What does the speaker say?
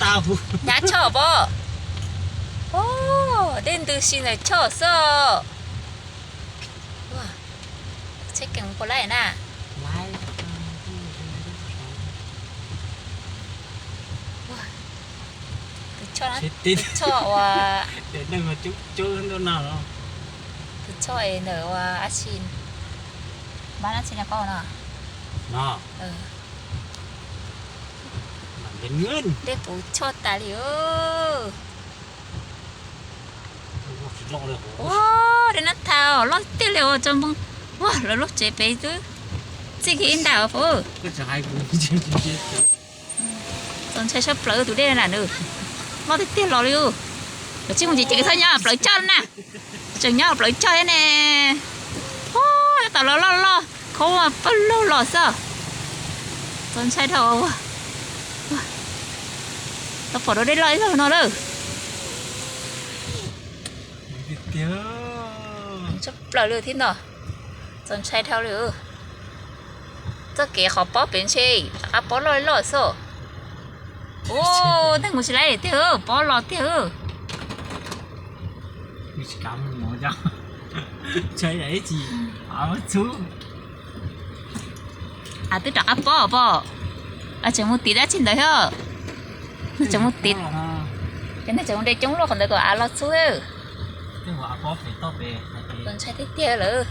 Hnyav choj pom. Dej ntws si ntawm choj xwb. Tsheb kees puas laij na? Tus choj, tus choj uas, tus choj es ntawm uas ab tsi, npab ab tsi no, dej puv choj tas li. Ua, dej nab thas loj tiag li os, tso npoo. Ua, lawv lub tsev pem twb txij kiag ib nta os. Txaus ntshai sab plaws tus dej na nws, loj tiag tiag los li. Lawv tsis mus ces ces txhob nyob plawv choj na, tseem nyob plawv choj thiab ne. Ua, tab tom los loj loj, khoob pawg lug los xwb. Txaus ntshai dhau. Tau pom dua dej loj ib zaug no lawm. Sab plaws li thiab no. Txaus ntshai dhau li. Txoj kev qhov pob pem ntshe rov qab pob loj loj xwb. Ua, tej mus tsis laib tiag, pob los tiag. Av twb rov qab pob pom. Tseem mus tim dab tsi ntawd thiab? Tseem mus tim, ces nws tseem mus de coob luaj qhov ntawd kom av los txhub. Txaus ntshai tiag tiag lawm.